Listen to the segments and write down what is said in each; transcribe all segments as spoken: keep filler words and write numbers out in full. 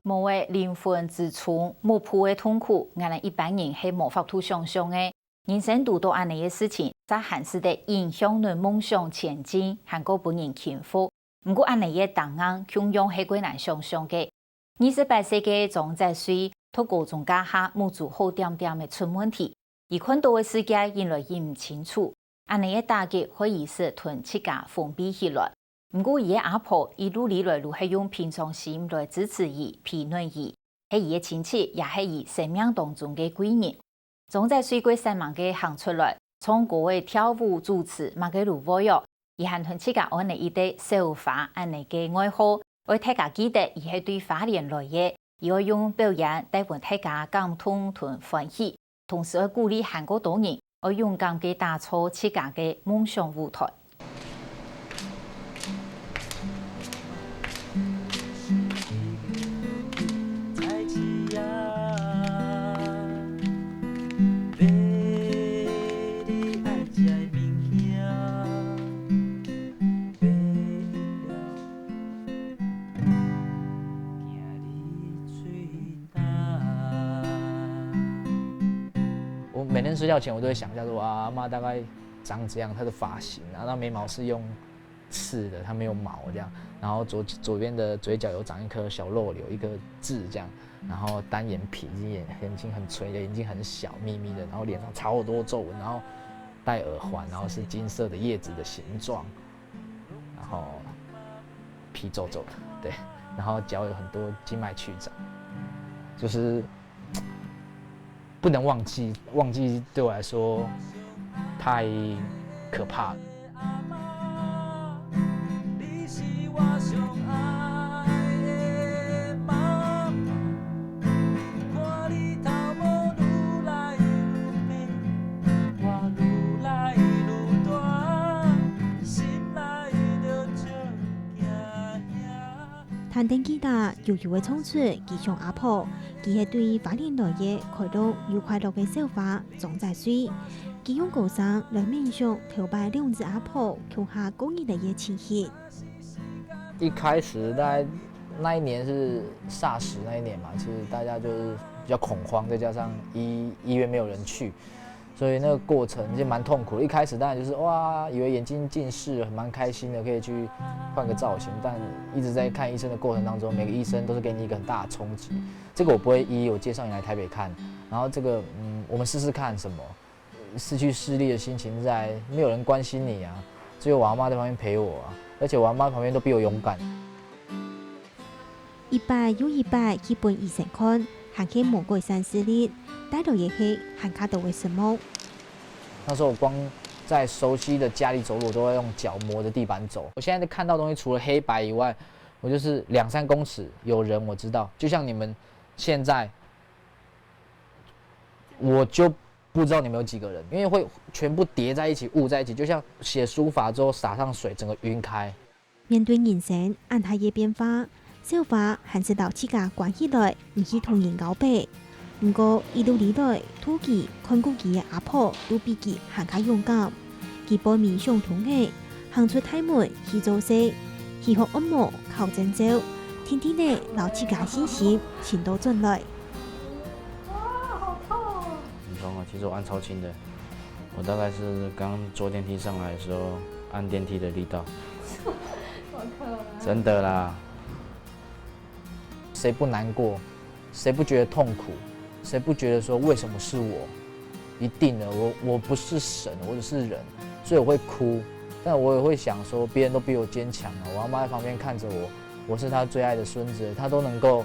無个靈魂之中，目眵个痛苦，𠊎等一般人係無法度想像个。人生堵著恁呢个事情，嗄還使得影響等夢想前進，還過分人欽服。毋過恁呢个當硬，共樣係過難想像个。二十八歲个張載瑞，讀高中該下目珠好恬恬仔出問題，佢看著个世界越來越毋清楚。恁呢个打擊害佢識同自家封閉起來。毋過佢个阿婆一路以來都係用平常心來支持佢、陪伴佢，係佢个親戚，也係佢生命當中个貴人。張載瑞過煞猛个行出來，唱歌仔、跳舞、主持，麼个都會哦。佢還同自家安了一個小花恁呢个外號，愛大家記得佢係對花蓮來个，佢愛用表演帶分大家感動同歡喜。 同時愛鼓勵還過多人愛勇敢个打造自家个夢想舞台。我每天睡觉前，我都会想一下说，啊，阿嬷大概长怎样，她的发型啊，那眉毛是用刺的，她没有毛这样，然后左左边的嘴角有长一颗小肉瘤，一个痣这样，然后单眼皮，眼眼睛很垂的，眼睛很小，眯眯的，然后脸上超多皱纹，然后戴耳环，然后是金色的叶子的形状。 然后皮皱皱的，对，然后脚有很多静脉曲张，就是不能忘记，忘记对我来说太可怕了。彈等吉他，悠悠仔唱出佢想阿婆，佢係對花蓮來个開朗又快樂个小花張載瑞。佢用歌聲來冥想頭擺兩隻阿婆共下過日仔个情形。一开始大概那一年是SARS那一年嘛，其实大家就是比较恐慌，再加上医医院没有人去，所以那个过程其实蛮痛苦的。一开始当然就是哇，以为眼睛近视了，蛮开心的，可以去换个造型。但一直在看医生的过程当中，每个医生都是给你一个很大的冲击。这个我不会医，我介绍你来台北看。然后这个，嗯，我们试试看什么。失去视力的心情在，没有人关心你啊，只有我阿嬷在旁边陪我啊，而且我阿嬷旁边都比我勇敢。 一擺又一擺去分醫生看，還係無改善視力，帶來个係還較多个失望。那时候我光在熟悉的家里走路，我都要用脚磨着地板走。我现在看到东西除了黑白以外，我就是两三公尺有人我知道，就像你们现在，我就不知道你们有几个人，因为会全部叠在一起，雾在一起，就像写书法之后洒上水，整个晕开。 面對人生恁大个變化，小花還係摎自家關起來，毋去同人交白。毋過，一路以來，肚飢、看顧佢个阿婆都比佢還較勇敢。佢背尾傷痛仔，行出大門去做事，去學按摩、考證照，定定仔摎自家信心尋到轉來。哇，好痛！你懂嗎？其實我按超輕的。 我大概是刚坐电梯上来的时候按电梯的力道。好可爱。真的啦。谁不难过？谁不觉得痛苦？谁不觉得说为什么是我？一定的，我我不是神，我只是人，所以我会哭，但我也会想说，别人都比我坚强啊！我阿妈在旁边看着我，我是她最爱的孙子，她都能够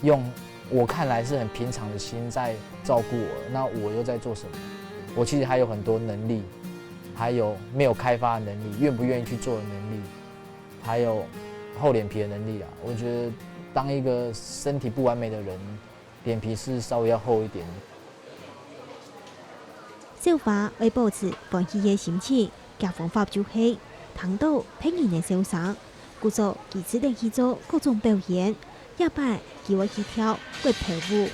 用我看来是很平常的心在照顾我，那我又在做什么？我其实还有很多能力，还有没有开发的能力，愿不愿意去做的能力，还有厚脸皮的能力啊。我觉得当一个身体不完美的人，脸皮是稍微要厚一点。小花愛保持歡喜个心情，厥方法就係聽到別人个笑聲， 故所佢試著去做各種表演，這擺佢會去跳國標舞。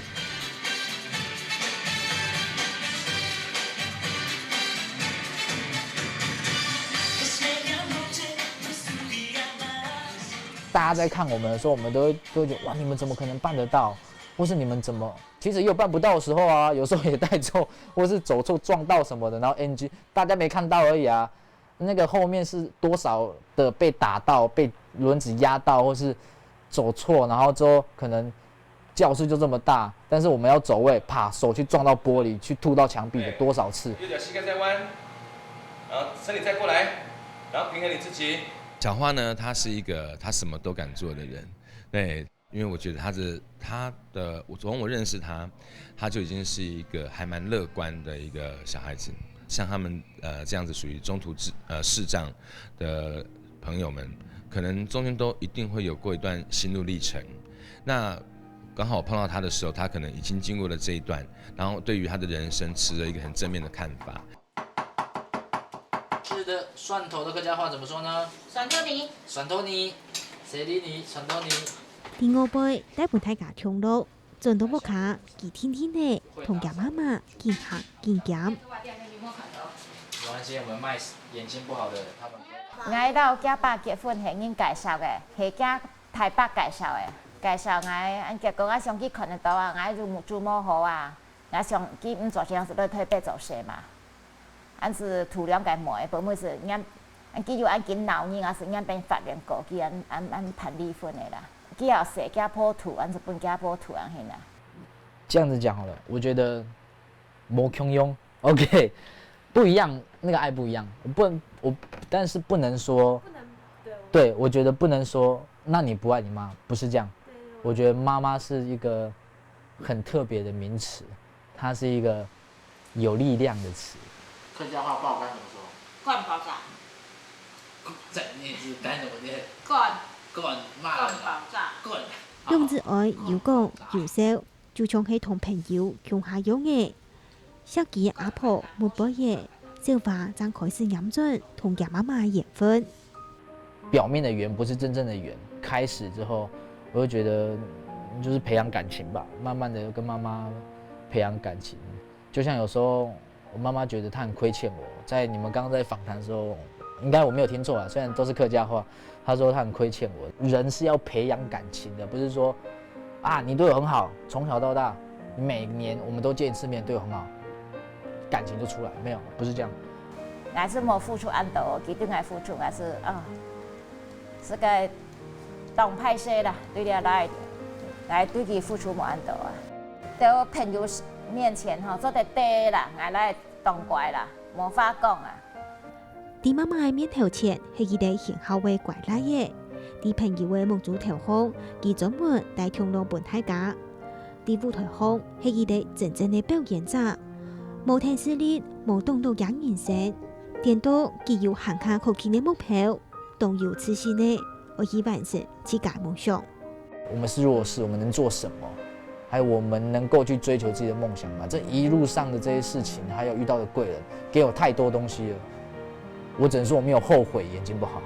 大大家在看我们的时候，我们都会都会觉得哇，你们怎么可能办得到？或是你们怎么其实也有办不到的时候啊，有时候也带错，或是走错撞到什么的，然后 NG 大家没看到而已啊。那个后面是多少的被打到、被轮子压到，或是走错，然后之后可能教室就这么大，但是我们要走位，啪，手去撞到玻璃，去吐到墙壁的多少次？右脚膝盖再弯，然后身体再过来，然后平衡你自己。小花呢，她是一个她什么都敢做的人，对，因为我觉得她的她的，我从我认识她，她就已经是一个还蛮乐观的一个小孩子。像他们呃这样子属于中途智呃视障的朋友们，可能中间都一定会有过一段心路历程。那刚好我碰到她的时候，她可能已经经过了这一段，然后对于她的人生持了一个很正面的看法。是的，蒜头的客家话怎么说呢？蒜头泥。蒜头泥，谁理你？蒜头泥。第五杯帶分大家共樂，轉到屋下，佢定定仔同厥媽媽緊行緊減。沒關係，我們賣眼睛不好的，他們不會。 𠊎摎厥爸結婚係人介紹个，係厥大伯介紹个，介紹𠊎，恁結果𠊎想佢看得到啊，𠊎就就無好啊，𠊎想佢毋做這樣子，落台北做事嘛。恁時土良个妹，本妹是人，恁佢又恁緊鬧人，啊是人變法院告佢，恁恁恁判離婚个啦。佢也寫家破土，恁是分家破土恁形啊。这样子讲好了，我觉得没共样，OK，不一样，那个爱不一样，不能我，但是不能说，不能对对我觉得不能说，那你不爱你妈，不是这样。对我觉得妈妈是一个很特别的名词，它是一个有力量的词。客家话爆肝怎么说？干爆炸，再念一次，干什么念？干干嘛？干爆炸。干。用子哀有講有笑，就像係同朋友共下樣仔。惜佢阿婆目背仔，小花正開始拈轉同厥媽媽緣分。表面的緣不是真正的緣。开始之后，我就觉得嗯就是培养感情吧，慢慢的跟妈妈培养感情。就像有时候我妈妈觉得她很亏欠我，在你们刚刚在访谈的时候，应该我没有听错啊，虽然都是客家话，她说她很亏欠我。人是要培养感情的，不是说啊你对我很好，从小到大每年我们都见一次面，对我很好，感情就出来，没有，不是这样。 𠊎係無付出恁多，佢對𠊎付出，𠊎係啊，係个當歹勢啦，對這來，𠊎對佢付出無恁多啊。在朋友面前吼，做得對啦，𠊎來當乖啦，無話講啊。在媽媽个面頭前係一個賢孝个乖倈仔，在朋友个目珠頭項，佢專門戴共樣分大家。在舞台項係一個真正个表演者，無電視力，無懂到厥人生，顛倒佢有還較可敬个目標，當有自信个，愛去完成自家夢想。我们是弱势，我们能做什么？还有我们能够去追求自己的梦想吗？这一路上的这些事情，还有遇到的贵人，给我太多东西了。我只能说我没有后悔眼睛不好。